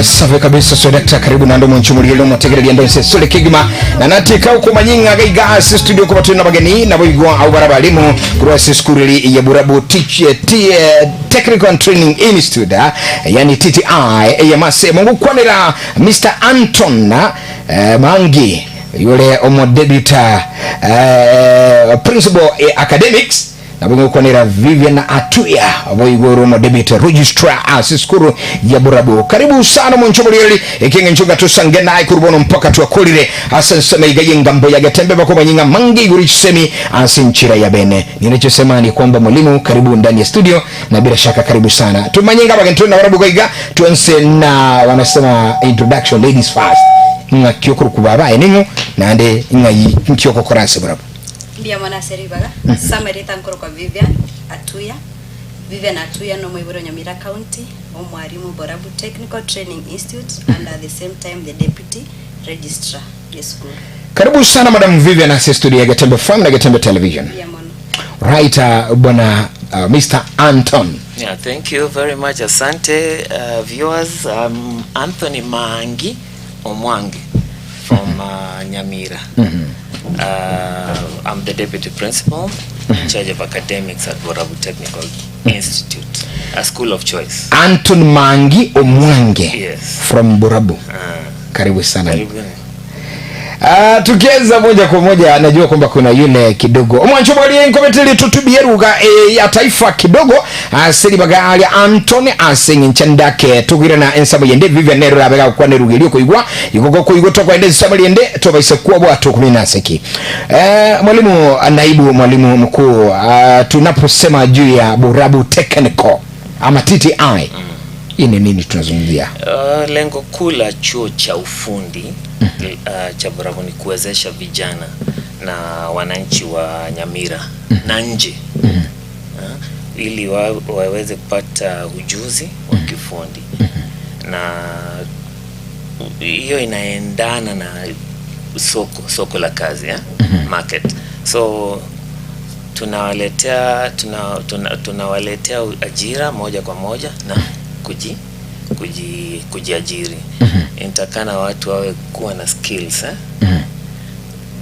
Safi kabisa so dakta karibu nando monchu murielo motegereria ndonse sole kigima na natika ukumanyinga gaiga ase studio kuba tuli nabageni nabo igwa au barabalimu kurwa ase skuru eri ya Burabu Teach, T, Technical and Training Institute ah, yani TTI eyamase mongokwanera Mr Anton eh, Mangi yule omo debuta eh, principal eh, academics. Nabo ngokwanera Vivian Atuya boigoro omo deputy registrar ase sukuru ya Burabu. Karibu sana moncho murieri ekinge nchunga tusange naye kurubono mpaka twakorire ase nseme iga yengambo ya getembe bakomanyinga mangi iguru chisemi ase nchira ya bene. Ninachosema ni kwamba mwalimu, karibu ndani ya studio na bila shaka karibu sana. Tumanyinga bagentu na barabu gaiga tuanze na wanasema introduction ladies first. Ng'a kyokuru kubabaye ningo nande ng'a nkyoko koranse Burabu. Mbuya mono ase ribaga. Ase amarieta nkorokwa Vivian Atuya. Vivian Atuya nomoibori o Nyamira County, omwarimu Borabu Technical Training Institute and at the same time the deputy registrar bw'esukuru. Karibu sana Madam Vivian ase studio ya Getembe Farm na Getembe Television. Mbuya mono. Right, bwana Mr. Anton. Yeah, thank you very much, Asante viewers. I'm Anthony Mangi Omwangi from Nyamira. I'm the deputy principal in charge of academics at Borabu Technical Institute, a school of choice. Anton Mangi Omwange. Yes. From Borabu. Karibu sana. Karibuni. Tukianza moja kwa moja najua kwamba kuna yule kidogo omwancho bwali nkometeli tutubieruga e, ya taifa kidogo asiri bagali Anton asingi nchandake tukwira na ensamo yende Vivian nero rabega kwa nerugerio kuigwa ikoko kuigwa tokwa ende ensamo yende tobaise kuwa bwato kumina seki mwalimu naibu mwalimu mkuu tunaposema juu ya Borabu Technical ama TTI hii ni nini tunazungumzia? Lengo kuu la chuo cha ufundi cha Borabu ni kuwezesha vijana na wananchi wa Nyamira na nje ili waweze kupata ujuzi wa kifundi na hiyo inaendana na soko la kazi market. So tunawaletea tunawaletea ajira moja kwa moja na kujiajiri. Inatakana watu wawe kuwa na skills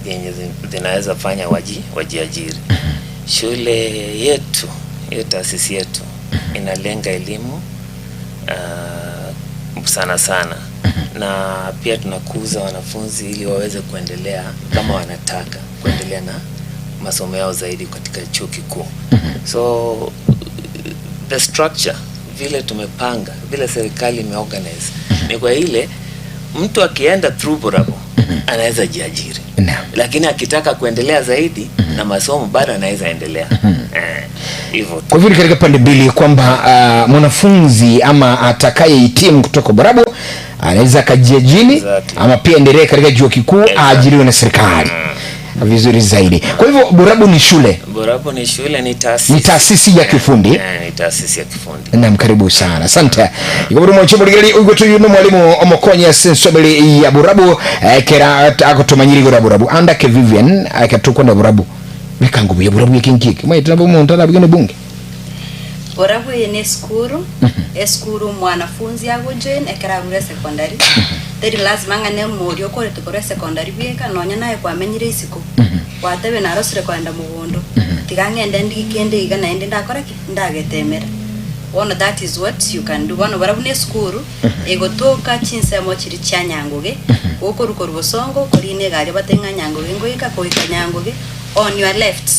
yenye zinaweza fanya wajiajiri. Shule yetu, hiyo taasisi yetu inalenga elimu sana sana, na pia tunakuza wanafunzi ili waweze kuendelea kama wanataka kuendelea na masomo yao zaidi katika chuo kikuu. So the structure vile tumepanga, vile serikali imeorganize ni kwa ile mtu akienda through Borabu anaweza jiajiri. Lakini akitaka kuendelea zaidi na masomo bado anaweza endelea. Hivyo tu. Kwa hivyo ni katika pande mbili kwamba mwanafunzi ama atakayehitimu kutoka Borabu anaweza akajiajiri ama pia endelee katika chuo kikuu aajiriwe na serikali. Vizuri zaidi. Kwa hivyo Borabu ni shule. Borabu ni shule, ni taasisi. Ni taasisi ya kifundi. Ni taasisi ya kifundi. Naam, karibu sana. Asante. Ikoburu mwacho muligeri ugoto yuno mwalimu omokonya sensobeli ya Borabu kera akotomanyiri gora Borabu. Anda ke Vivian akatukwa na Borabu. Bikango ya Borabu yekinkiki. Mwe tunabo muntu alabigene bunge. Borabu ni skuru. Eskuru mwanafunzi agojoin ekera rure secondary. Teri lazima ngane muri okore tukore secondary bweka nonya naye kwamenyire isiko. Watebe narosire kwenda mugondo. Tiga ngende ndigikende iga naende ndakora ki ndagetemera. Bono that is what you can do. Bono Borabu ni skuru egotoka chinsemo chiri chia Nyanguge. Gokoruko rubosongo korine gari batenga Nyanguge ngoika koika Nyanguge on your left.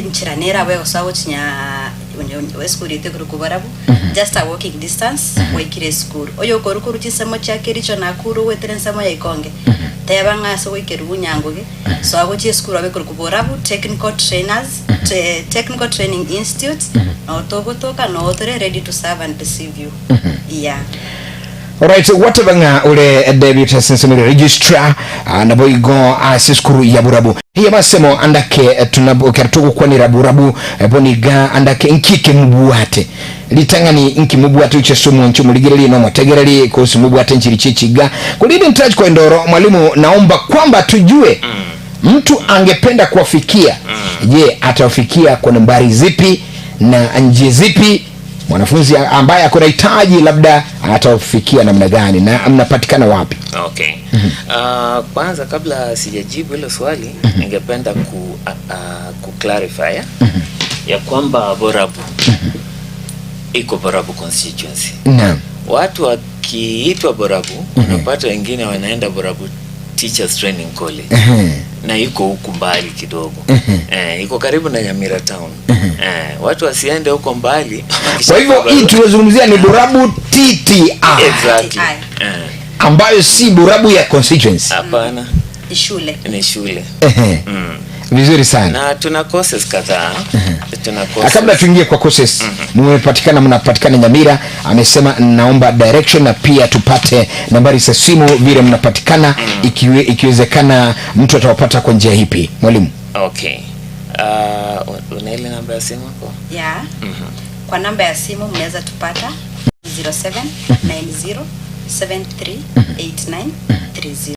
Nchira nera we gosago chinya we skuru ite kuru Borabu. Just a walking distance waikire skuru. Oyo korukuru chinsemo chia Kericho Nakuru wetere nsemo ya Ikonge. Teba ng'aso goikeru Nyanguge. So agochie skuru abe kuru Borabu Technical Trainers Technical Training Institute. No togotoka no tore ready to serve and receive you. Yeah. Alright, whatever nga ule deputy sensemiri registrar naboigo ase skuru ya Borabu. Hiya masemo andake tunabo kertuko kwanira Borabu boniga andake nkike mubuate. Litangani nki mubuate uche sumu nchi muligereri no mutegereri kuhusu mubuate nchiri chichiga. Kulidi nitaji kwa ndoro mwalimu, naomba kwamba tujue mtu angependa kuwafikia. Je, atawafikia kwa nambari zipi na njia zipi? Mwanafunzi ambaye ako na hitaji labda atafikia namna gani na mnapatikana wapi? Okay. Kwanza kabla sijajibu hilo swali, ningependa ku clarify ya kwamba Borabu iko Borabu constituency. Watu wakiitwa Borabu, unapata wengine wanaenda Borabu Teachers Training College na iko huku mbali kidogo. Iko karibu na Nyamira town. Watu wasiende huko mbali. Kwa hivyo hii tunazungumzia ni Borabu TTI. Exactly. TTI. Ambayo si Borabu ya constituency. Hapana, Ni shule. Ni shule. Vizuri sana. Na tuna courses kadhaa. Tuna courses. Kabla tuingie kwa courses, mmepatikana mnapatikana Nyamira, amesema naomba direction na pia tupate nambari za simu vile mnapatikana, ikiwezekana mtu atawapata kwa njia ipi, mwalimu? Okay. Una ile namba ya simu hapo? Yeah. Kwa namba ya simu mnaweza tupata 0790 738930.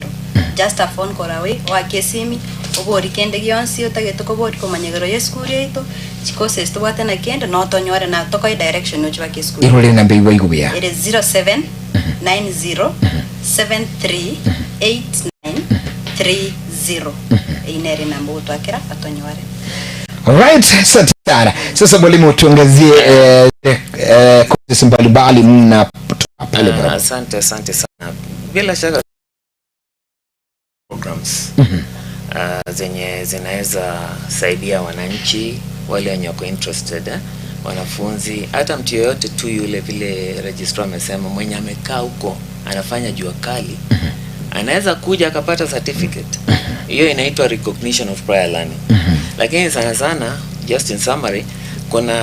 Just a phone call away. Wake simi obori kende gionsi otagete kobori komanyegero ye skuru yaito chikoses tobwate na kende no tonyore na tokoi direction ochi bake skuru. Irore namba iwa igubia. It is 0790 738930. Ineri namba utwakira atonyore. Alright, asante sana. Sasa mwalimu, tuangazie courses mbalimbali mnatoa pale Borabu. Asante, asante sana. Bila shaka programs zenye zinaweza saidia wananchi wale wenye wako interested, wanafunzi, hata mtu yeyote tu yule, vile registrar amesema, mwenye amekaa huko anafanya jua kali anaweza kuja akapata certificate. Hiyo inaitwa recognition of prior learning. Lakini sana sana, just in summary, kuna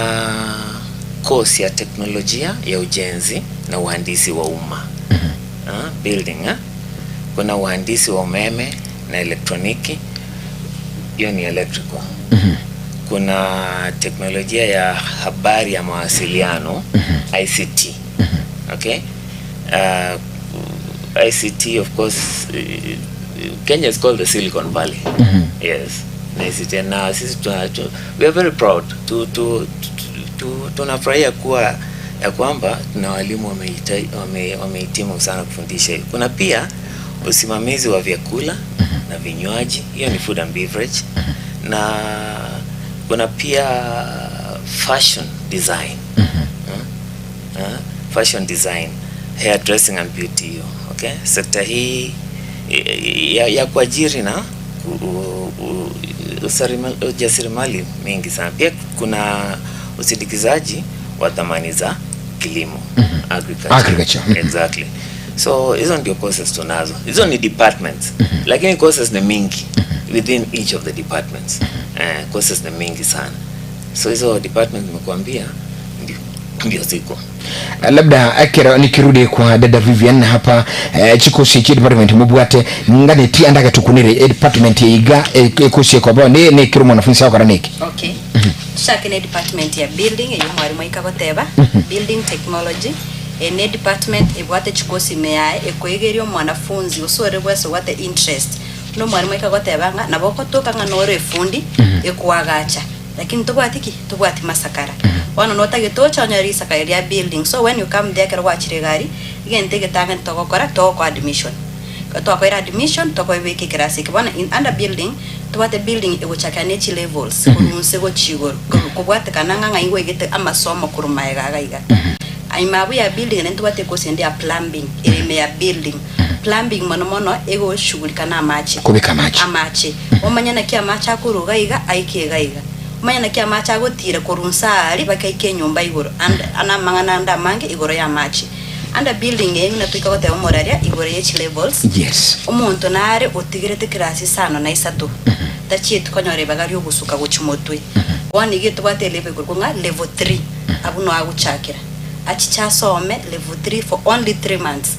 course ya teknolojia ya ujenzi na uhandisi wa umma, building, Kuna uhandisi wa umeme na elektroniki, hiyo ni electrical. Kuna teknolojia ya habari ya mawasiliano, ICT. Okay? ICT, of course, Kenya is called the Silicon Valley. Yes. Na ICT, na sisi we are very proud tunafurahia kuwa ya kwamba tuna walimu wamehitimu sana kufundisha hiyo. Kuna pia usimamizi wa vyakula na vinywaji, hiyo ni food and beverage. Na kuna pia fashion design. Fashion design, hair dressing and beauty hiyo. Okay? Sekta hii ya kuajiri na ujasiriamali mingi sana. Pia kuna usindikizaji wa thamani za kilimo, agriculture. Agriculture. Exactly. So hizo ndio courses tunazo. Hizo ni departments. Lakini courses ni mingi within each of the departments. Courses ni mingi sana. So hizo departments nimekuambia ndio ziko. Labda akera nikirudi kwa dada Vivian hapa, chikosi chi department mubwate ngane ti andaka tukunire department iga ekosi kwa ba ne kiro mwanafunzi wako raniki. Okay. Tushake ne department ya building eyo mwarimu aikagoteba building technology, ene department ebwate chikosi meyae ekoigeria omwanafunzi osore bwese obwate interest no mwarimu aikagoteba ng'a nabo ogotoka ng'a nore efundi ekwagacha, lakini tobwati ki tobwati masakara bono notagete ocha onyore risakara ria building. So when you come there, ekero gwachire egari egento egetang'ani togokora togokoa admission. Twakoira admission, tokoibeka ekerasi eke. Bono in under building tobwate building egochakera na echi levels korwa gochi igoro kobwatekana ng'a ng'ai gwaigete amasomo korwa maega iga iga. Aima abu ya building ere ntobwate ekosi ende ya plumbing ere ime ya building. Plumbing mono mono egoshughulika na amache. Kubika amache. Amache, omanye naki amache akoruga iga aike iga iga, omanye naki amache agotira korwa nsa ari bakaika enyomba igoro and ana amang'ana ande amange igoro ya amache. Under building eye buna toika goteba omoraria igoro ya echi levels, omonto nare otigerete class isano na isato tachieti konyora ibaga ria ogosuka gochi motwe. Bono iga tobwate level igoro ng'a level 3 abu no agochakera achiche asome level 3 for only 3 months,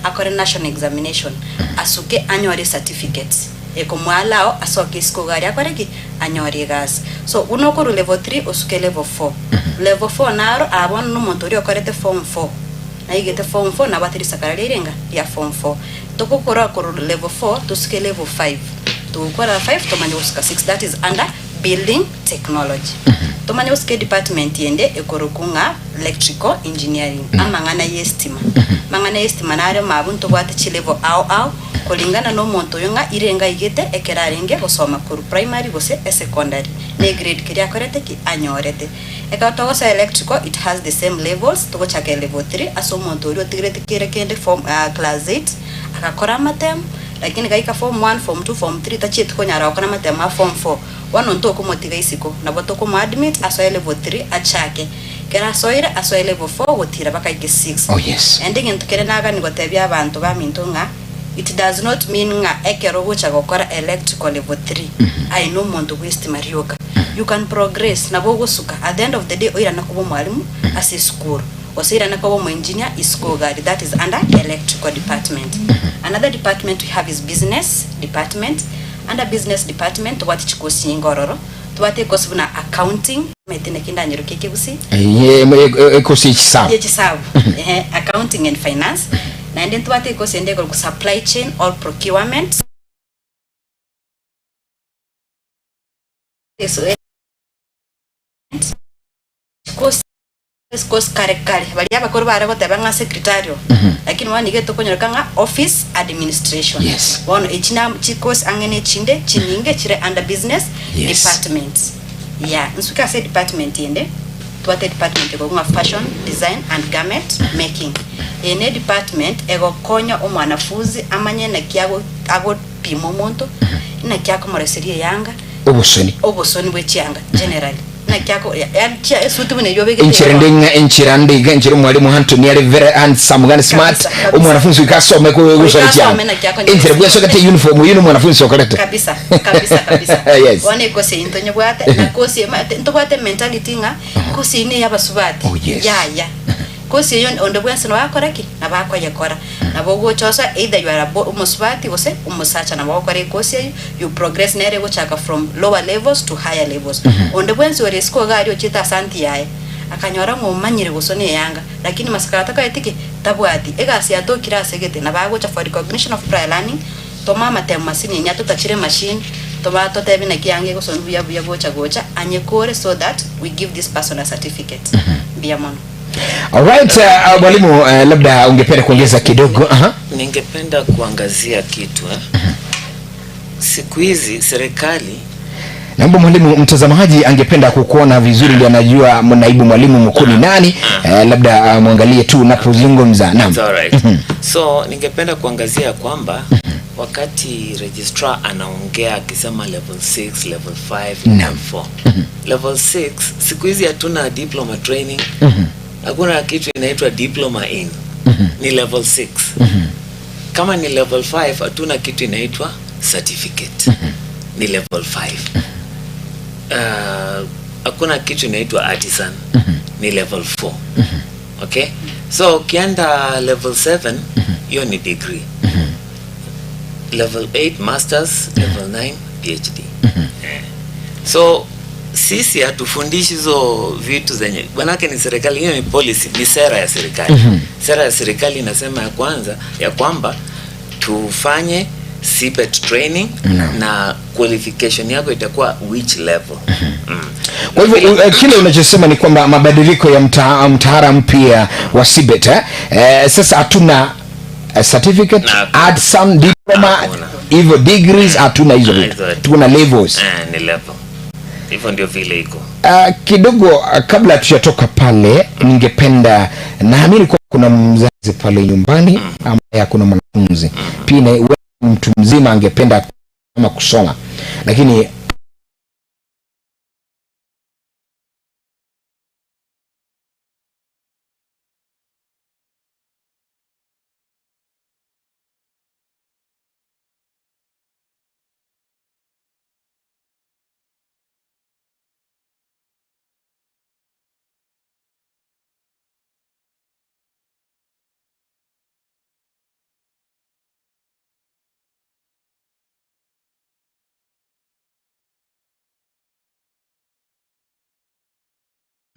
akore national examination, asuke anyore certificates ekomwalao asoke isiko gari akore ki anyore egasi. So buna okorwa level 3 osuke level 4. Level 4 naro abono na omonto oria okorete form 4 naigete form 4 nabwate risakara rirenga ria form 4. Togokora korwa level 4 tusuke level 5, tugukora 5 tumanye gusuka 6. That is under Building Technology. Tomanye gosika edepartment ende ekorokwa ng'a Electrical Engineering, amang'ana y'estima. Amang'ana y'estima nare mabu ntobwate chilevel ao ao, Kulingana nomonto oyo ng'a ire ngaigete ekero arenge gosoma korwa primary gose esecondary, ne egrade keria akorete ki anyorete. Ekero togosoa electrical it has the same levels, togochaka elevel 3 ase omonto oria otigereti kere kende form class 8 agakora amatemu lakini gaika form 1, form 2, form 3 tachieti konyara gokora amatemu a form 4 bono ntokomotiga isiko nabo tokomo admit asoe level 3 achake. Kero asoire asoe level 4 gotira baka aike 6. Oh yes. Naende egento kere nagani gotebia abanto baminto ng'a it does not mean ng'a ekero ogocha gokora electrical level 3 aye nomonto bw'estima rioka. You can progress nabo ogosuka at the end of the day oirane koba omwalimu ase esukuru gose oirane koba omoengineer isiko gari that is under electrical department. Another department we have is business department. Under business department tobwate chikosi chinyinge ororo, tobwate ekosi buna accounting, omanyete naki ndanyeroke ekegusii? Ekosi y'echisabu. Y'echisabu, ehe, accounting and finance. Naende ntobwate ekosi ende ekorokwa supply chain or procurement. Chikosi Course kare kare baria abakoro bare goteba ng'a secretarial lakini bono nigo etokonyoreka ng'a office administration. Yes. Bono echi na chicourse ang'e na echinde chinyinge chire under business Yes. department. Yeah, nsuke ase edepartment ende twate edepartment ekorokwa ng'a fashion design and garment making. Eye ne edepartment egokonya omwanafunzi amanye naki ago agopima omonto, naki akomoreseria eyanga, Obosoni. obosoni bwe chianga generally. Naki ako yaani chia esuti buna eyio obegete Enchera igo. ende ng'a enchera nde iga enchera omwalimu Anthony are very handsome gani smart Kabisa, kabisa. omwanafunzi goika asome Goika gosora asome chianga naki akonyora enchera bwesogete uniform oyio nomwanafunzi okorete Kabisa, kabisa, kabisa. Yes. Bono ekosi eyio ntonyebwate, na kosi ema ntobwate mentality ng'a kosi eyio neya abasubati. Oh, yes. Yaya. Kosi eyio onde bwensi nabo akora ki? Nabo akoyekora. Nabo ogocha osoe either you are a bo omosubati gose omosacha nabo ogokora ekosi eyio, you progress nere egochaka from lower levels to higher levels. Onde bwensi ore isiko iga aria ochiete ase aunty yaye, akanyora ng'a omanyire gosona eyanga, lakini masakara takoreti ki? Tabwati. Egasi yatokire ase gete, nabo agocha for recognition of prior learning, tomoe amatemo masinini atotachere emachine, toba totebe naki eyanga egosonwa buya buya gocha gocha, anyekore so that we give this person a certificate. Mbuya mono. Alright, mwalimu labda ungependa kuongeza kidogo. Aha. Ningependa kuangazia kitu eh? Siku hizi serikali Naomba mwalimu, mtazamaji angependa kukuona vizuri, ndio anajua naibu mwalimu mkuu ni nani. Labda mwangalie tu unapozungumza. Naam. It's alright. So ningependa kuangazia kwamba wakati registrar anaongea akisema level 6, level 5, level Naam. 4. Level 6 siku hizi hatuna diploma training. Hakuna kitu inaitwa diploma in. Ni level 6. Kama ni level 5 hatuna kitu inaitwa certificate. Ni level 5. Hakuna kitu inaitwa artisan. Ni level 4. Okay? So ukienda level 7 hiyo ni degree. Level 8 masters, level 9 PhD. Eh. So sisi hatufundishi hizo vitu zenye manake ni serikali, hiyo ni policy, ni sera ya serikali. Sera ya serikali inasema ya kwanza ya kwamba tufanye CPET training na qualification yako itakuwa which level. Kwa hivyo kile unachosema ni kwamba mabadiliko ya mtaala mpya wa CBET, eh? Sasa hatuna certificate, Na- add some diploma, Hakuna. hivyo degrees hatuna hizo vitu. Hizo. Tuna levels. Ni level. Hivyo ndio vile iko. Kidogo kabla tujatoka pale, ningependa naamini kwa kuna mzazi pale nyumbani ambaye hakuna mwanafunzi. Pia na wewe mtu mzima angependa kama kusoma. Lakini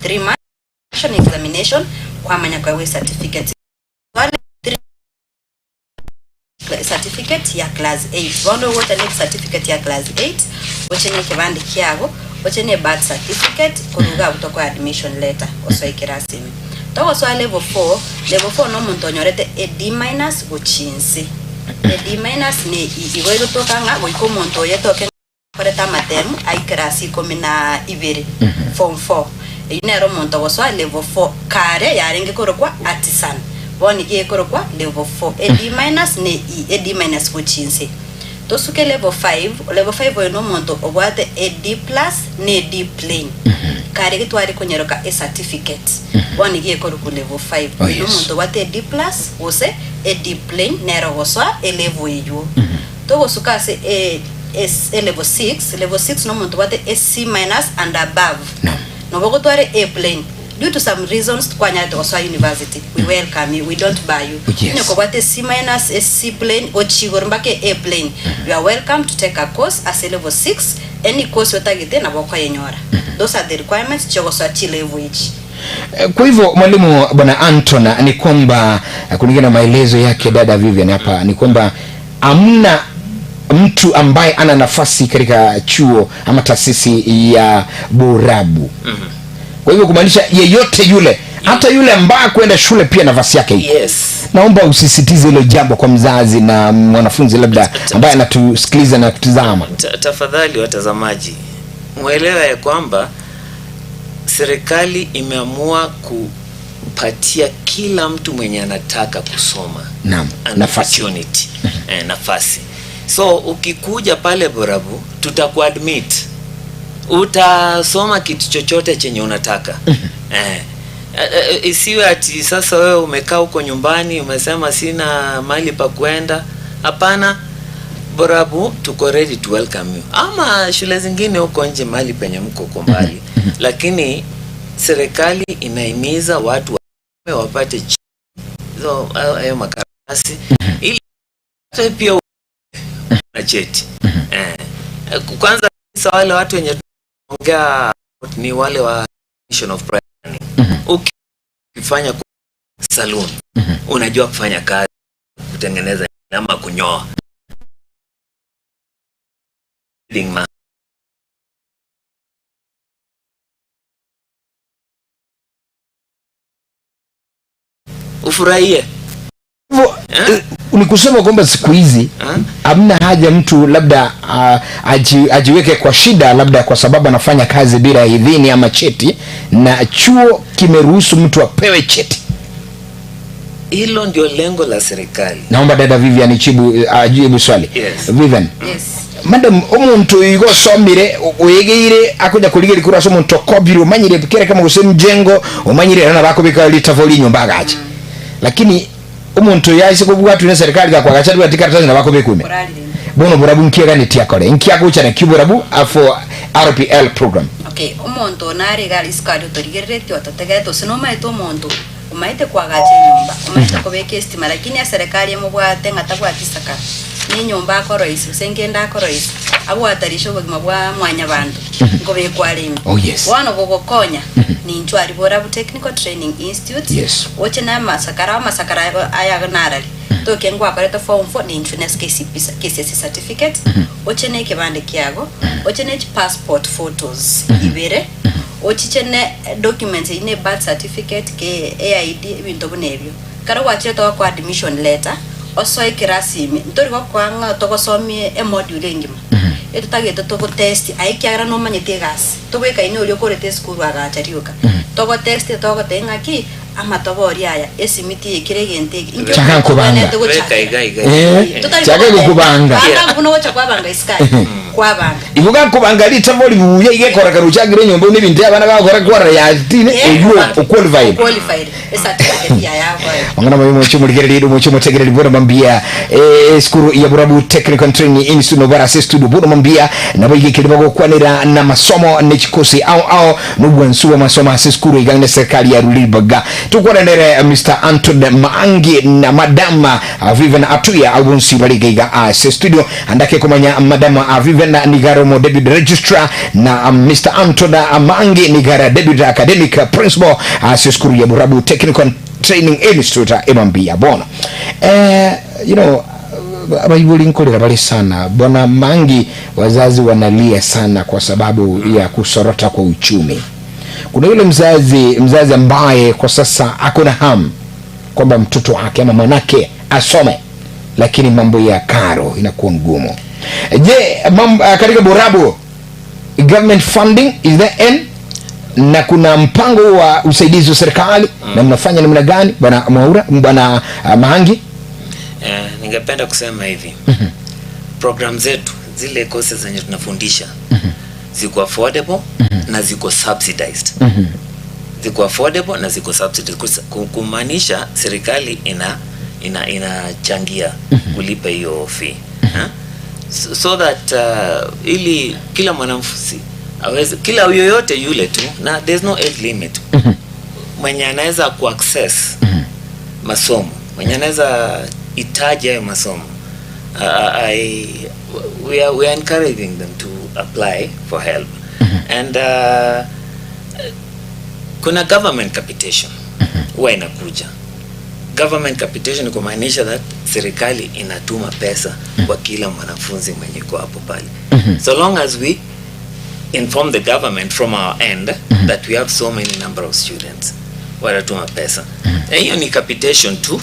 3 months examination kwamanya kwawe certificate. Certificate ya class 8. Bono wote ne certificate ya class 8 ochenye kibandi kiago Oche ne birth certificate korwa iga abwo tokoe admission letter osoe ekerasi ime. Togosoa level 4, level 4 nomonto onyorete a D minus gochia inse. A D minus ne E, igo egotoka ng'a goika omonto oyo etoke ng'a akorete amatemu a ekerasi ikomi na ibere, form 4. Eyio nere omonto ogosoa level 4, kare yarenge korokwa artisan, bono iga ekorokwa level 4, a D minus ne E, a D minus gochia inse. Tosuke level 5, level 5 oyo nomonto obwate a D plus ne D plain. Kare getware konyeroka a certificate. Bono iga ekorokwa level 5. Oh, Oyo yes. nomonto obwate a D plus gose a D plain nere ogosoa e level eywo. Togosuka ase a, a, a level 6, level 6 nomonto obwate a C minus and above. Naam. Nobo ogotware A plain. Due to some reasons twanyarete gosoa university, we welcome you, we don't bar you. Yes. Onye kobwate a C minus, a C plain, gochia igoro mpaka a A plain, you are welcome to take a course ase level 6, any course otagete nabo okoyenyora. Those are the requirements chiogosoa chilevel echi. Kwa hivyo mwalimu bwana Anton, ni kwamba kulingana na maelezo yake dada Vivian hapa ni kwamba hamna mtu ambaye ana nafasi katika chuo ama taasisi ya Borabu. Kwa hivyo kumaanisha yeyote yule, hata yule ambaye kwenda shule pia nafasi yake iko. Yes. Naomba usisitize hilo jambo kwa mzazi na mwanafunzi labda ambaye anatusikiliza na kutizama. Tafadhali watazamaji, mwelewe ya kwamba serikali imeamua kupatia kila mtu mwenye anataka kusoma Naam, an nafasi. opportunity nafasi. So ukikuja pale Borabu tutakuadmit, utasoma kitu chochote chenye unataka. Isiwe ati sasa wewe umekaa huko nyumbani umesema sina mahali pa kuenda. Hapana, Borabu tuko ready to welcome you, ama shule zingine huko nje mahali penye mko kwa mbali, lakini serikali inahimiza watu wapate hizo hayo makaratasi ili hata pia na cheti. Kwanza kabisa wale watu wenye tunaongea ni wale wa Mission of Private Learning. Ukifanya saloon, unajua kufanya kazi, kutengeneza ama kunyoa. Ufurahie. Hivyo, ni kusema kwamba siku hizi hamna haja mtu labda ajiweke kwa shida labda kwa sababu anafanya kazi bila idhini ama cheti, na chuo kimeruhusu mtu apewe cheti. Hilo ndio lengo la serikali. Naomba dada Vivian ajibu swali. Yes. Vivian. Yes. Madam, omuntu igo somire wegeire akuja kuligeri kura somo ntokobire umanyire kere kama guse mjengo umanyire na bakubika litavoli nyumba gacha. Lakini omuntu yaise kubwatu ne serikali gakwagacha rwa tikaratasi na bakubikume. Orarire. Bono burabu nkiega ni tiakore. Nkiagucha na kiburabu afo RPL program. Okay, omonto nare gari isikari otorigereretie ototegerete ose nomaete omonto omaete kwagacha enyomba, omaete kobeka estima, lakini eserikari emobwate ng'a tabwati isaka, na enyomba akoroisia gose nkende akoroisia, abwatarisha obogima bwa mwanyabanto, nkobekwa are ime. Oh, yes. Bono gogokonya, ninchwe aria Borabu Technical Training Institute, oche na amasakara, amasakara aye aya narari, toke ngwakorete form 4 ninchwe na KCP KCSE certificate, oche na ekebande kiago, oche na passport photos ibere, ochiche ne documents eye ne birth certificate, ke AID, ebinto buna ebio. Ekero gwachire togokoa admission letter, osoe ekerasi ime, ntori gokoa ng'a togosomie emodule engima, etotagete togotest aye ekiagera nomanyete egasi, tobwekaine oria okorete esukuru agacha rioka. Togotest togotebia ng'aki, amatobori aya, esimiti eye, kera egento eke, inki Chaka nkobanga. tobwenerete gochakera. Beka iga iga. Totari Chaka kogotebia, gokobanga. banga buna ogocha kwabanga isiko aye, kwabanga. Igo gakobanga ritabo ribuya iga ekora ruchagire enyomba buna ebinto abana bagokora kwarora yatine oywo oqualified. Qualified. Ecertificate ya yabo. Ongana moyo mocho muligereri mocho mutegereri bwana mambia skuru ya Burabu Technical Training Institute no bara studio bwana mambia nabo igikiri bagokwanira na masomo ne chikosi au au nubwansu wa masomo ase skuru igane serikali ya Rulibaga tukwananere Mr Anton Maangi na madama Vivian Atuya abunsi baliga ase studio andake kumanya madama Vivian Nigaro mo deputy registrar na Mr Anton Maangi Nigara deputy academic principal ase skuru ya Burabu Technical Training Institute emambia bona. You know, Abaibori nkorera bare sana bwana mangi wazazi wanalia sana kwa sababu ya kusorota kwa uchumi. Kuna yule mzazi mzazi ambaye kwa sasa ako na hamu kwamba mtoto wake ama mwanake asome, lakini mambo ya karo inakuwa ngumu. Je, katika Borabu government funding is there any? Na kuna mpango wa usaidizi wa serikali na mnafanya namna gani bwana Mwaura, bwana Mahangi? Ningependa kusema hivi, program zetu, zile courses zenye tunafundisha ziko affordable na ziko subsidized. Ziko affordable na ziko subsidized, kumaanisha serikali inachangia kulipa hiyo fee, ha? So that ili kila mwanafunzi aweze, kila yoyote yule tu, na there's no age limit, mwenye anaweza kuaccess masomo, mwenye anaweza hitaji hayo masomo, we are encouraging them to apply for help. And kuna government capitation huwa inakuja. Government capitation ni kumaanisha that serikali inatuma pesa kwa kila mwanafunzi mwenye iko hapo pale, so long as we inform the government from our end that we have so many number of students, watatuma pesa. Na hiyo ni capitation tu,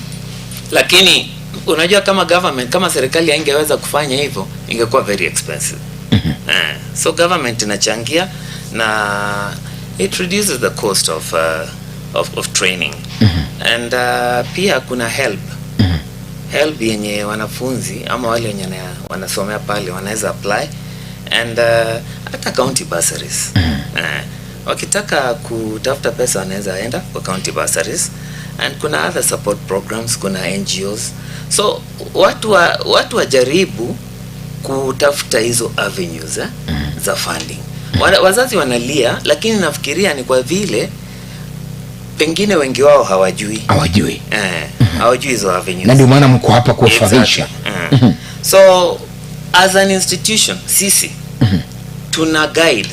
lakini unajua kama government, kama serikali haingeweza kufanya hivyo, ingekuwa very expensive. So government inachangia na it reduces the cost of training. And pia kuna HELB. HELB yenye wanafunzi ama wale wenye wanasomea pale wanaweza apply, and hata county bursaries. Wakitaka kutafuta pesa wanaweza enda kwa county bursaries, and kuna other support programs, kuna NGOs. So watu wajaribu kutafuta hizo avenues za funding. Wazazi wanalia, lakini nafikiria ni kwa vile pengine wengi wao hawajui. Hawajui. Hawajui hizo avenues. Na ndio maana mko hapa kuwafahamisha. Exactly. So as an institution, sisi tuna guide,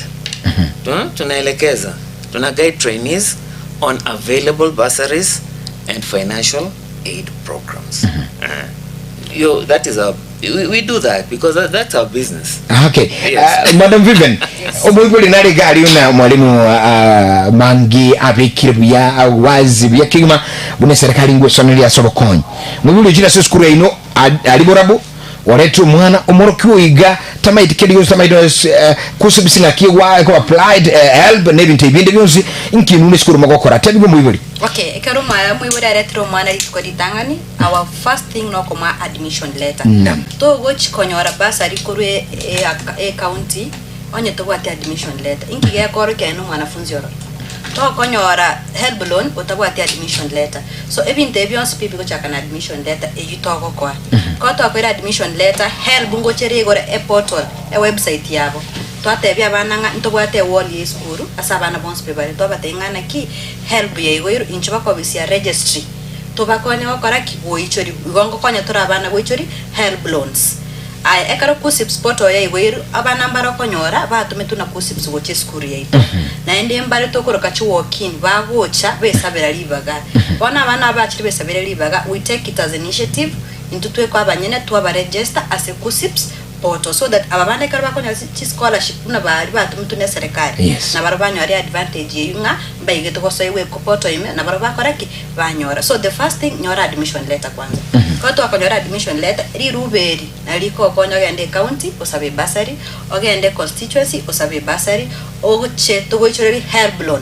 tunaelekeza, tuna guide trainees on available bursaries and financial aid programs. That is our we do that because that's our business. Okay. Yes. Madam Vivian, omoibori nare gari una mwalimu mangi abikire buya wazi buya kigima bune serikali ngwesoneria asobokonyi mwibuli ujira se skuru ino aliborabu waretu omwana omoroki oiga tamaiti kedi yonsi tamaiti kusubisina kiwa ko applied help nebintu ebindi byonsi nkinu ne skuru magokora tebigo mwibuli. Okay, ekero mwibori aretire omwana rituko ritang'ani, our first thing nokoma admission letter. Togochikonyora bursary korwa e county onye tobwate admission letter. Inki gekoro kiaye na omwanafunzi oro tokonyora HELB loan otabwati admission letter. So ebinto ebi bionsi pi bigochaka na admission letter eyu togokoa. Ko twakoira admission letter, HELB ngochere igoro e portal, e website yabo. Twatebia abana ng'a ntobwate ewall ya esukuru ase abana bonsi pi bare, twabatebia ng'a naki HELB yaigoirwe, inche bakobisia registry tobakonye gokora ki goichori igo ngokonya tore abana goichori HELB loans. Aya, ekero KUCCPS portal yaigoirwe, abana mbare okonyora batometwe na KUCCPS gocha esukuru yaito, naende mbare tokoroka chi walk-in bagocha besabera ribaga. Bono abana abachire besabere ribaga, we take it as initiative intwe twekwa abanyene twabaregister ase KUCCPS portal, so that aba bana ekero bakonyora chi scholarship buna bari batometwe na eserikali, nabaro banyore advantage eyu ng'a mbaigete gosoigwa portal ime, nabaro bakora ki banyora. So the first thing, nyora admission letter kwanza. Ko twakonyora admission letter, rirube eri narikokonya ogende county osabe bursary, ogende constituency osabe bursary, ogoche togoichoreri HELB loan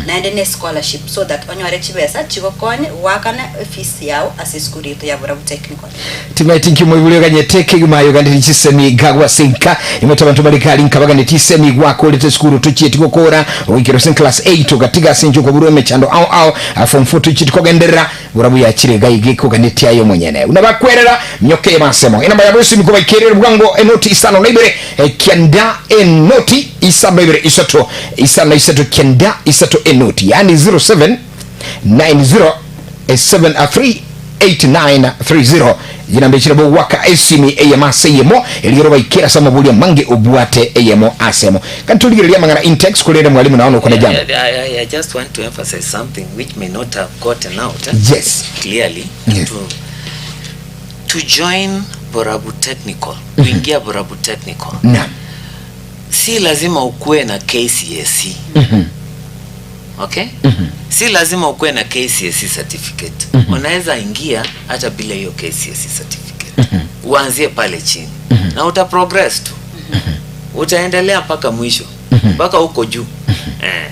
naende ne scholarship, so that onyore chibesa chigokonye gwakana efees yao ase esukuru yetu ya Borabu Technical. Timaiti nki mwibuli oganyete kegima yogandire chisemi gagwa senka imwete abantu bari kali nkabagane tisemi gwakorete sukuru tuchieti gokora ogikero sen class 8 ogatiga senjo koburu emechando au au form 4 tuchieti kogenderera Borabu yakire gaige koganeti ayo mwenyene unabakwerera nyoke masemo inamba ya bosi mikuba ikerere bwango enoti 52 9 enoti 5 2 3 5 3 9 3 enoti, yani 07 90 73 8930 jinambe chirabo waka esimi eyamase yemo eliyoro baikera sama bulia mange obwate eyemo asemo kantuligereria mangana intex kulere mwalimu naona uko na jambo. I just want to emphasize something which may not have gotten out clearly. To join Borabu Technical, kuingia Borabu Technical, Naam. si lazima ukuwe na KCSE. Okay? Si lazima ukuwe na KCSE certificate. Unaweza ingia hata bila hiyo KCSE certificate. Uanzie pale chini. Na uta progress tu. Utaendelea mpaka mwisho. Mpaka huko juu. Eh.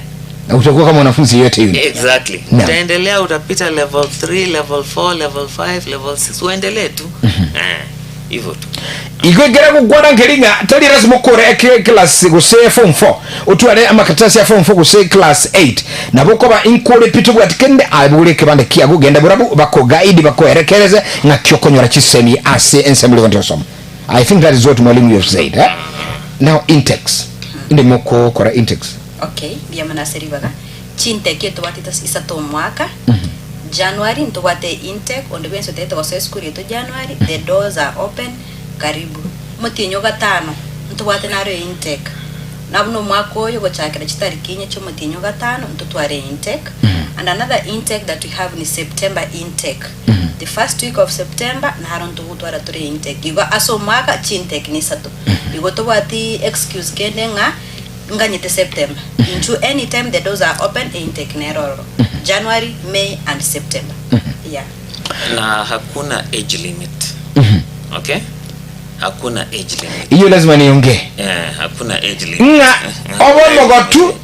Na utakuwa kama mwanafunzi yeyote yule. Exactly. Naam. Utaendelea, utapita level 3, level 4, level 5, level 6. Uendelee tu. Eh, hivyo tu. Igo ekere gokwana nkeri ng'a tari lasima okore eke class gose form 4 otware amakaratasi ya form 4 gose class 8 nabo okoba inkore pi tobwati kende aye bogora ekebande kiago genda barabwo bakoguide bakoerekereze ng'aki okonyora chisemi ase ensemo eria ogoenda gosoma. I think that is what mwalimu you have said eh? Now intakes inde mokokora intakes. Okay, mbuya mono ase ribaga. Chintake etobwate isato omwaka, January ntobwate intake, onde bwensi otagete gosoa esukuru yaito January, the doors are open, karibu. Omotienyi o gatano, ntobwate naro intake, na buna omwaka oyo gochakera chitariki inye chia omotienyi o gatano, ntotware intake, and another intake that we have ni September intake, the first week of September naro ntogotwara tore intake. Igo ase omwaka chintake ni isato. Igo tobwati excuse kende ng'a Nganyete September intwo anytime the doors are open intake nero ororo January, May and September yeah. Na hakuna age limit. Okay? Hakuna age limit. Hiyo lazima niongee. Eh, hakuna age limit. Ng'a obomogotu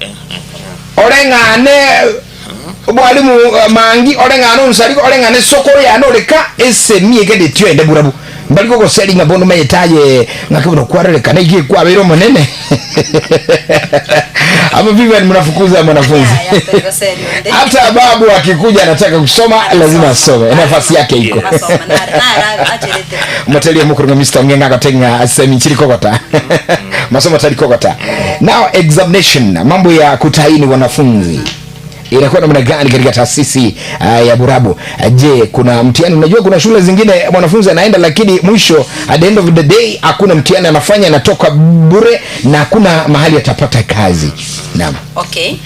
oreng'ane mwalimu mangi oreng'ane onsarigo oreng'ane sokoro yane oreka esemi egedetio ende burabu mbari gogoseri ng'a bono omanyete aye ng'aki bono kwarorekana igi kwabeire omonene ama Vivian mnafukuza mwanafunzi Yeah, yeah, tari goseri onde. hata babu akikuja anataka kusoma lazima asome nafasi yake iko Asoma, nare- nare acherete. moteria mokorong'a Mr. Ong'eng'a agote ng'a semi nchiri kogota masomo tari kogota now examination mambo ya kutahini wanafunzi inakuwa namna gani katika taasisi ya Burabu? Je, kuna mtihani? Unajua kuna shule zingine mwanafunzi anaenda lakini mwisho at the end of the day hakuna mtihani anafanya, anatoka bure na hakuna mahali atapata kazi. Naam. Okay.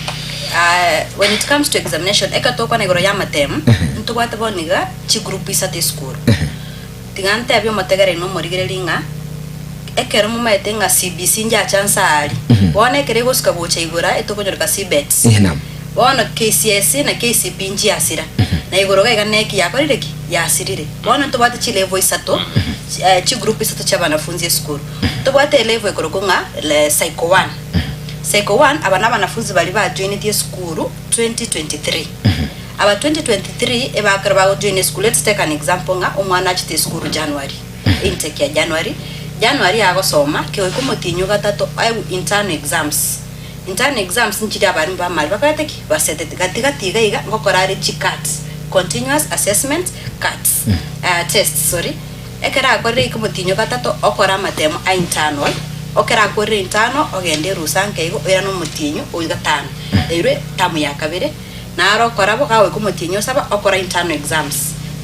When it comes to examination ekero tokwana igoro ya amatemu ntobwate bono iga chigroup isato esukuru tiga ntebie omotegereri na omorigereri ng'a ekero momaete ng'a CBC njacha nse aria bono ekero egosuka gocha igoro etokonyoreka CBETS Eh, naam. bono KCSE na KCPE nchiasira na igoro iga iga neki yakorire ki yasirire bono ntobwate chilevel isato chigroup isato chia abanafunzi esukuru ntobwate elevel ekorokwa ng'a le cycle one Cycle one, aba nabanafunzi baria bajoinetie esukuru 2023. Aba 2023 ebakero bagojoina esukuru, let's take an example ng'a omwana achete esukuru January, intake ya January, January agosoma kegoika omotienyi ogatato aegwe internal exams. Internal exams nchiria abarimu bamare bakorete ki? Basetete. Gati gati iga iga ngokora are chiCATs, continuous assessment CATs, tests sorry. Ekero akorire iko omotienyi o gatato okore amatemo a internal, okero akorire internal ogende erusa nke igo oirane omotienyi o gatano, eirwe term ya kabere, naro okora bo gagoika omotienyi o saba okora internal exams.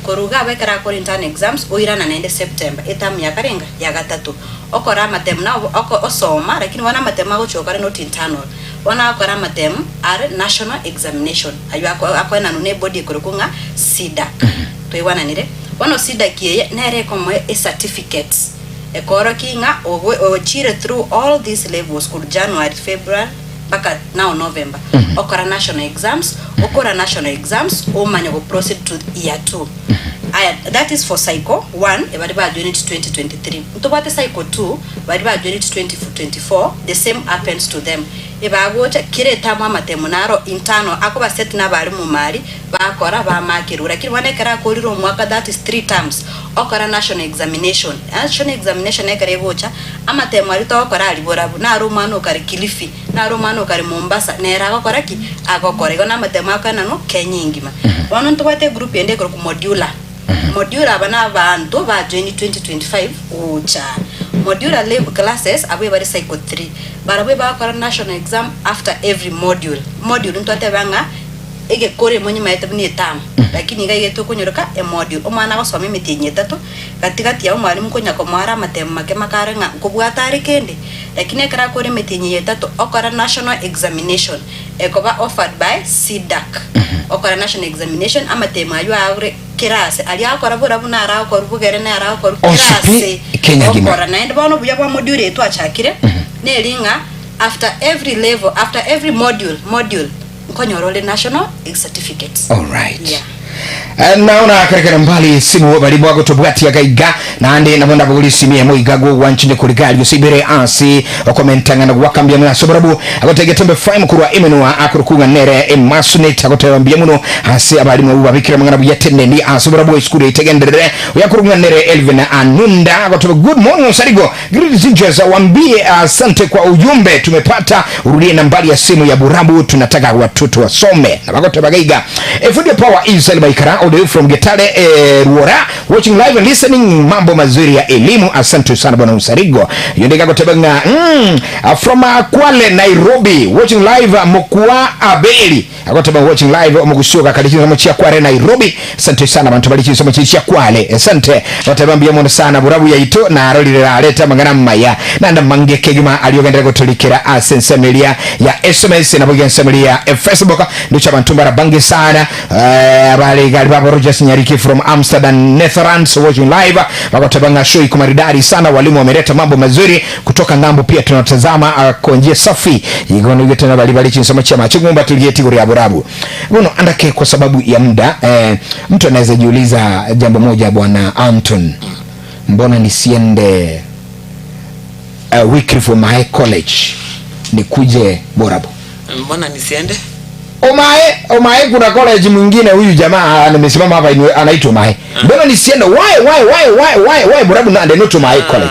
Korwa iga abwo ekero akore internal exams oirana naende September eterm ya karenga? Ya gatato. Okora amatemo nabo oko osoma lakini bono amatemo agochia gokora not internal. Bono agokora amatemo are national examination aywo ako akoenanwa na ebody ekorokwa ng'a CDACC. Twaigwananire? Bono CDACC eye nere ekomoa ecertificate ekoorokia ng'a ogo ochire through all these levels korwa January, February mpaka now November. Okora national exams, okora national exams omanye go proceed to year two. Aya that is for cycle one baria bajoineti 2023. Ntobwate cycle two baria bajoineti 2024 the same happens to them. Ebagocha kera etamu amatemo naro internal akoba set nabarimu mari Bakora bamakerwe, lakini bono ekero akorire omwaka that is three terms, okora national examination. National examination ekero egocha, amatemo aria togokora aria borabu, naro omwana okare Kilifi, naro omwana okare Mombasa, nere agokora ki? Agokora. Igo namatemo akoenanwa Kenya engima. Bono ntobwate egroup ende ekorokwa modular. Modular aba na abanto ba join 2025 gocha. Modular lev classes abwo ebare cycle three. Barabwo ebagokora national exam after every module. Module ntwateba ng'a. Egekoro emo nyimaete buna etamu, lakini iga iga tokonyoroka emodule. Omwana agosoma emetienyi etato, gati gati yabo omwalimu nkonya komoa are amatemo make make are ng'a nkobwata are kende. Lakini ekero akore emetienyi eye etato, okora national examination ekoba offered by CDACC. Okora national examination, amatemo aywo are. Kera ase aria agokora borabu naro agokorwa bogere naro agokorwa kera Onsi pi, ase Kenya ngima. gokora. Naende bono obuya bwa module eye twachakire neri ng'a after every level, after every module, module nkonyora ore national certificate. Alright. Yeah. Eh, naona karekera mbali simu bari bwagotobwatia gaiga naende nabo ndabogori simu emo iga gogwanchine koriga gose ibere ase okomentang'ana gwakambia muna ase oborabu agotega tembe fm korwa emenwa akorokung'a nere emasunet agoteba mbuya mono ase abarimu abwo babikire amang'ana buya teneni ase oborabu esukuru etegenderere oyakorokung'a nere Elvin Anunda agoteba good morning Osarigo great teachers wambie asante kwa ujumbe tumepata urudie nambari ya simu ya Burabu tunataka watoto wasome na bagoteba gaiga Efudio Power Israel Baikara all the way from Getale Ruora watching live and listening mambo mazuri ya elimu asante sana bwana Usarigo yondeka goteba nga from Kwale Nairobi watching live Mokua Abeli agoteba watching live omugusioka kali chisomo chia Kwale Nairobi asante sana bantu bali chisomo chia Kwale asante goteba mbuya mono sana burabu yaito narorire areta mang'ana maya nanda mange kegima aliogendera gotolikera ase ensemeria ya SMS nabo ensemeria ya Facebook ndicho abantu barabange sana abale baba Rogers Nyariki from Amsterdam Netherlands watching live bagoteba show iko maridadi sana walimu wameleta mambo mazuri kutoka ngambo pia tunatazama kwa njia safi igono yote na bali bali chisomo cha machigumba tulieti ya burabu bono andake kwa sababu ya muda mtu anaweza jiuliza jambo moja bwana Anton mbona nisiende Wycliffe Omae College nikuje Borabu? Mbona nisiende? Omae, Omae kuna college mwingine huyu jamaa nimesimama hapa anaitwa Omae. Mbona nisiende? Why why why why why why Borabu na not Omae College?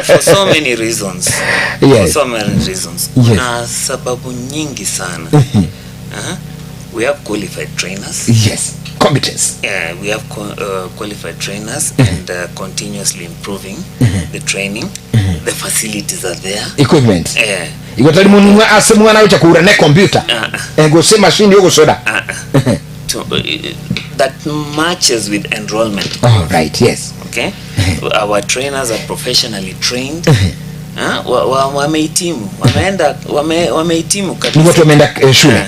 For so many reasons. Yes. For so many reasons. Yes. Kuna sababu nyingi sana. We have qualified trainers. Yes. Competence. Yeah, we have qualified trainers and continuously improving the training. The facilities are there. Equipment. Iko tali mundu ase mwana ucha kura ne computer. Gose machine yogo soda. That matches with enrollment. Oh, right, yes. Okay. Our trainers are professionally trained. Wamehitimu. Wameenda, wamehitimu kabisa. Ni watu wameenda shule.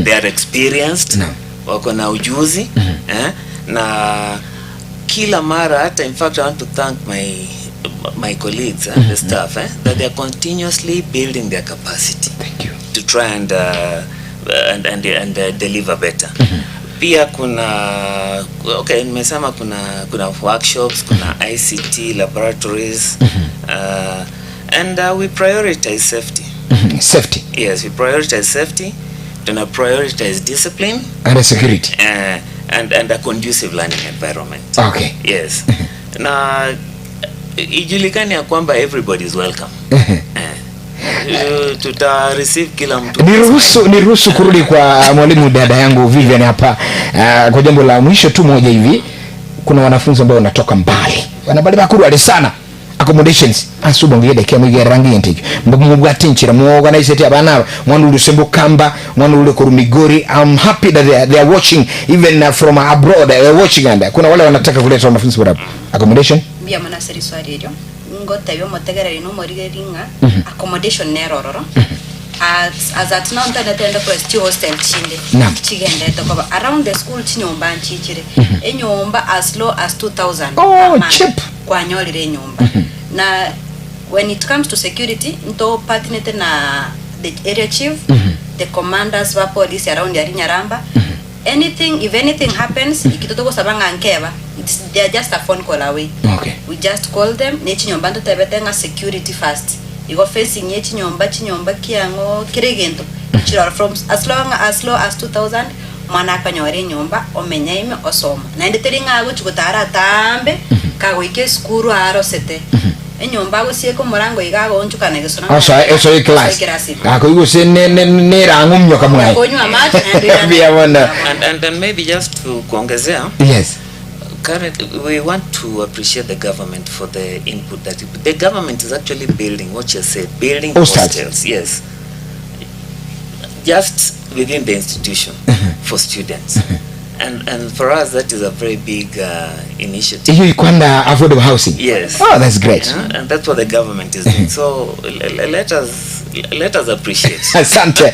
They are experienced. No. Wako na ujuzi. Na kila mara hata in fact I want to thank my colleagues and the staff that they are continuously building their capacity. Thank you. To try and deliver better. Pia kuna okay, nimesema kuna workshops, kuna ICT laboratories, and we prioritize safety. Safety. Yes, we prioritize safety. Tuna prioritize discipline and security. And a conducive learning environment. Okay. Yes. Na ijulikane ya kwamba everybody is welcome. Tuta receive kila mtu. Niruhusu kurudi kwa mwalimu dada yangu Vivian hapa kwa jambo la mwisho tu moja hivi. Kuna wanafunzi ambao wanatoka mbali. Wanabali bakuru wale sana. Accommodations asubo ngede kia mwige rangi ente mbwa tinchira mu organize eti abana mwana uli sembo kamba mwana uli kuru Migori. I'm happy that they are watching even from abroad they are watching and kuna wale wanataka kuleta wanafunzi kwa accommodation mbia mwana seri swali elyo ngote yo motegereri no morigeri nga accommodation nerororo as at now ntanetende kwa sti hostel chinde chigendete kwa around the school chinyomba nchichire enyomba as low as 2000. Oh, cheap. Kwa nyorire enyomba. Na when it comes to security nto partner na the area chief, the commanders wa police around Nyaramba. Anything, if anything happens, ikitoto gosabanga nkeba, it's they are just a phone call away. Okay. We just call them nechinyomba ntotebetenga security first. Igo facing yechinyomba chinyomba kiango kiregento. Chirora from as long as low as 2000 mwana akanyore nyomba omenya ime osoma. Naende teri ng'a gochigotara tambe kagoike skuru arosete. Enyomba gosieka omorango iga agonchukana gesona. Aso eso e class. Ako se ne ne ne rangu mnyoka mwae. Konywa maji and Bia wona. And then maybe just to kuongezea. Yes. Currently, we want to appreciate the government for the input that the government is actually building, what you said, building hostels, yes, just within the institution for students. And for us, that is a very big initiative. You kwanda affordable housing. Yes. Oh, that's great. Yeah, and that's what the government is doing. So let us Let us appreciate. Asante.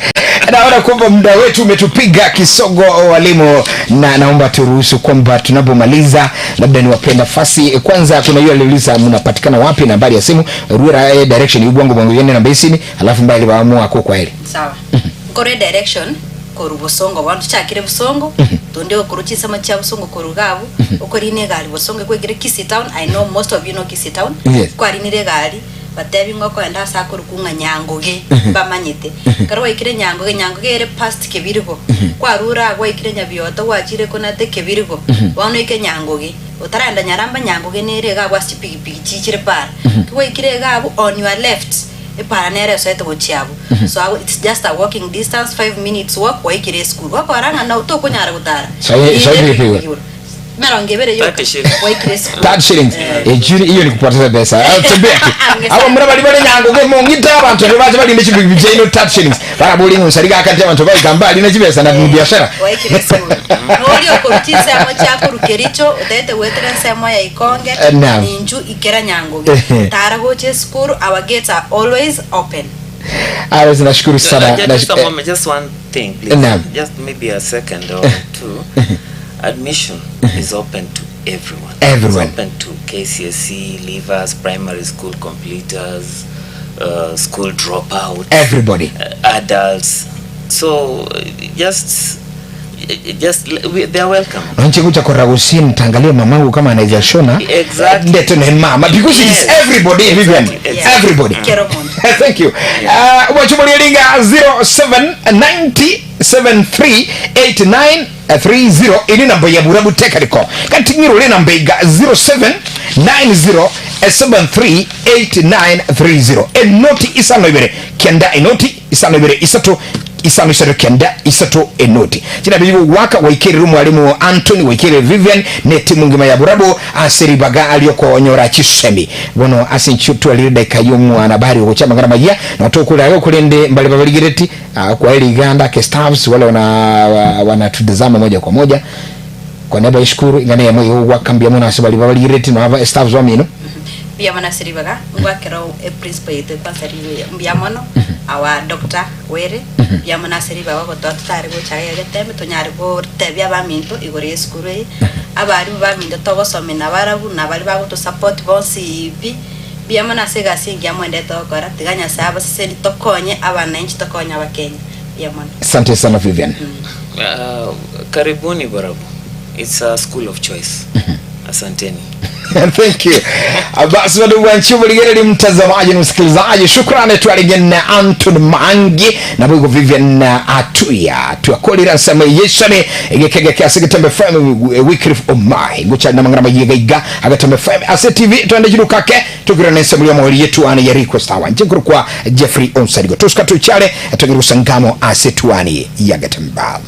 Naona kwamba muda wetu umetupiga kisogo, walimu, na naomba turuhusu kwamba tunapomaliza labda niwape nafasi kwanza. Kuna yule aliuliza mnapatikana wapi, nambari ya simu ruera eh, direction ibwango bwango yene namba isini alafu mbali baamua ko kwa heri. Sawa, nkore direction koru Bosongo bono tuchakire Bosongo tonde okoru chisemo chia Bosongo koru gabu okorina egari Bosongo kwekire Kisii town. I know most of you know Kisii town. Yes. Kwarinire egari batebi ng'a okoenda ase akorokwa ng'a Nyangoge bamanyete ekero gwaikire Nyangoge, Nyangoge ere past Kebirigo kwarure aa gwaikire Nyabioto gwachire konate Kebirigo bono oike Nyangoge otaragenda Nyaramba Nyangoge nere iga abwo ase chipigipigi chichire para ki gwaikire iga abwo on your left epara nere esoete gochia abwo so abwo it's just a walking distance 5 minutes walk gwaikire esukuru gokora ng'a nao tokonyara gotara Sahi- sahi Inde pikipiki. igoro. Merongo ebere yoka 30 shillings. gwaikire esukuru. 30 shillings. Ejuri hiyo ni kupoteza pesa. Ah, tembea tu. Abo mura bali bali nyango ke mongita abantu ne baje bali nechipigipigi chaino 30 shillings. Barabuli ngusariga akati abantu baigamba ali nechibesa na biashara. Waikire esukuru nori okoruta ensemo chiakoru Kericho otagete gwetera ensemo ya Ikonge. Naam. Ninchu ikera Nyangoge tara gocha esukuru, our gates are always open. Ah, nashukuru sana. Just a moment, just one thing, please. Naam. Just maybe a second or two. Admission is open to everyone. Everyone. It's open to KCSE leavers, primary school completers, school dropouts, Everybody. Adults. So just they are welcome. Nche kucha kwa gusini tangalia mamangu kama anaweza shona. Exactly. Ndeto ne mama because it is everybody, everyone. Exactly. Everybody. Kero mondo. Thank you. Wachumulilinga 0790738930 ini namba ya Burabu Technical. Katingiro le namba iga 0790738930. Enoti 52 9 enoti 52 3 5 3 9 3 enoti china bibu waka waikirire mwalimu Anthony waikirire Vivian ne timu ngima ya Burabu asiribaga aliyoko onyora chisemi bono asinchutwalire dakika y'omwana bari ogochama ngana majia na tokulayo kulende mbali babaligireti kwa ili Uganda ke staffs wale wana wanatutazama moja kwa moja kwa niaba ya shukuru ingane ya moyo wakambia mwana asibali babaligireti na aba staffs wa mino. Mbuya mono ase ribaga ngwakera eprincipal yaito kwanza ribuya mbuya mono awa Dr. Were mbuya mono ase ribaga gotoa totare gocha iga egetembe tonyare gotebia abaminto igoro ya esukuru eye abarimu baminto togosomia nabarabu nabari bagotosupport bonsi pi mbuya mono ase egasi engiya mwendete gokora tiga Nyasaye abaseseni tokonye abananchi tokonye abakenya mbuya mono. Asante sana, Vivian. Karibuni Borabu. It's a school of choice. Asanteni. Thank you. Basi ndugu wanchi muligereri mtazamaji na msikilizaji, shukrani twaligen Anton Mangi na bwigo Vivian Atuya twakolera nsame yeshane egekege kiasi Getembe FM Wycliffe Omai gucha na mangana mayiga iga agatembe FM ase TV twende jirukake tukirana nsame ya mwali yetu ana ya request awa njinkuru kwa Jeffrey Onsarigo tuska tuchale tugiru sangamo ase tuani ya Getemba.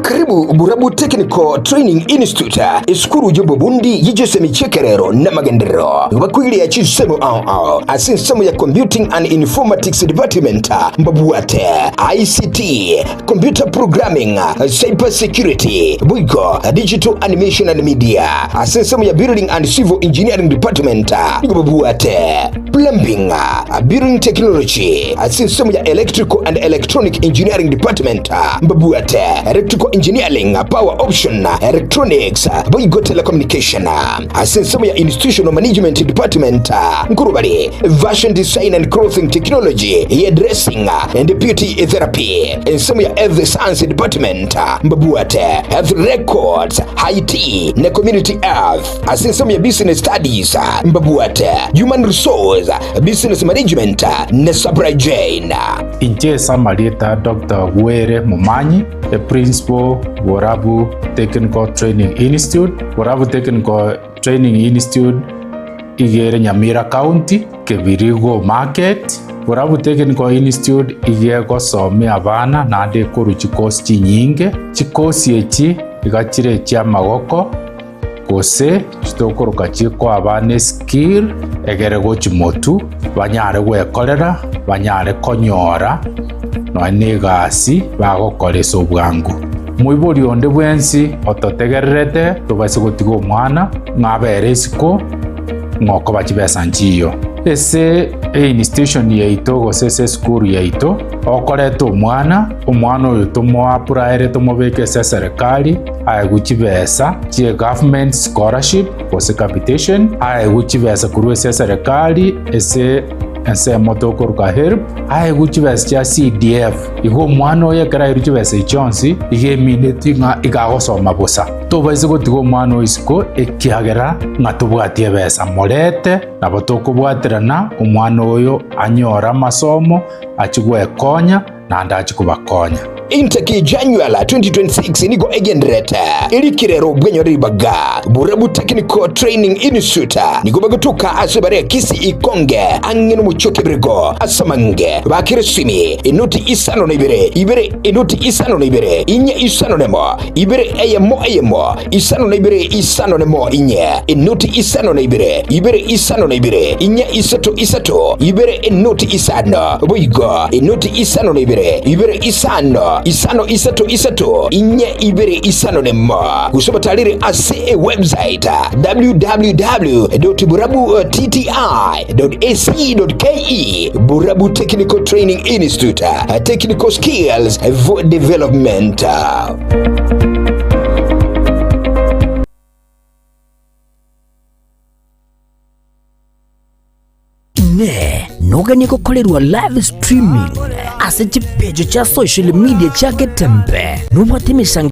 Karibu Burabu Technical Training Institute esukuru y'obubundi y'ijosemi chekerero n'amagenderero bakwiriye chisemo ao ase ensemo ya Computing and Informatics Department mbabuate ICT, computer programming, cyber security, bwigo digital animation and media. Ase ensemo ya Building and Civil Engineering Department nigo babuate plumbing, building technology. Ase ensemo ya Electrical and Electronic Engineering Department mbabuate electrical engineering, power option, electronics, boigo telecommunication. Ase ensemo ya Institutional Management Department nkurubali fashion design and clothing technology, hairdressing and beauty therapy. Ensemo ya Health Science Department mbabuate health records, IT na community health. Ase ensemo ya Business Studies mbabuate human resource, business management na supply chain. Inche Samarita Dr. Were Mumanyi, the principal, Borabu Technical Training Institute. Borabu Technical Training Institute igere Nyamira County, Kebirigo Market. Borabu Technical Institute ige gosomia abana naende koru chikosi chinyinge. Chikosi echi iga chire chia amagoko. Gose chitokoroka chikoa abana eskill egere gochi motu banyare gwekorera banyare konyora nonya na egasi bagokora ase obwango. Moibori onde bwensi ototegererete tobaise gotiga omwana ng'a abere isiko ng'a okoba chibesa nchiyo. Ase einstitution yaito gose ase esukuru yaito okoreta omwana, omwana oyo tomoapplyere tomobeke ase eserekari aegwe chibesa chie government scholarship gose capitation, aegwe chibesa korwa ase eserekari ase ensemo tokoruka HELB, aegwe chibesa chia CDF. Igo omwana oyo ekero airwe chibesa echi chionsi, iga emineti ng'a iga agosoma bosa. Tobaise gotiga omwana oyo isiko ekiagera ng'a tobwati ebesa. Morete, nabo tokobwaterana omwana oyo anyore amasomo, achie gwekonya, naende achie kobakonya. Intake January 2026 nigo egendererete erikirero bw'enyoro ribaga Borabu Technical Training Institute nigo bagotoka ase bare Kisii Ikonge ang'e nomochie o Kebirigo ase amange bakire esimi enoti isano na ibere ibere enoti isano na ibere inye isano nemo ibere eyemo eyemo isano na ibere isano nemo inye enoti isano na ibere ibere isano na ibere inye isato isato ibere enoti isano boigo enoti isano na ibere ibere isano isano isato isato inye ibere isano nemo gose batarire ase ewebsite www.burabutti.ac.ke Burabu Technical Training Institute Technical Skills for Development. Inee! Noganie gokorerwa live streaming ase chipeji chia social media chia Getembe? Nobwate emesangererekano?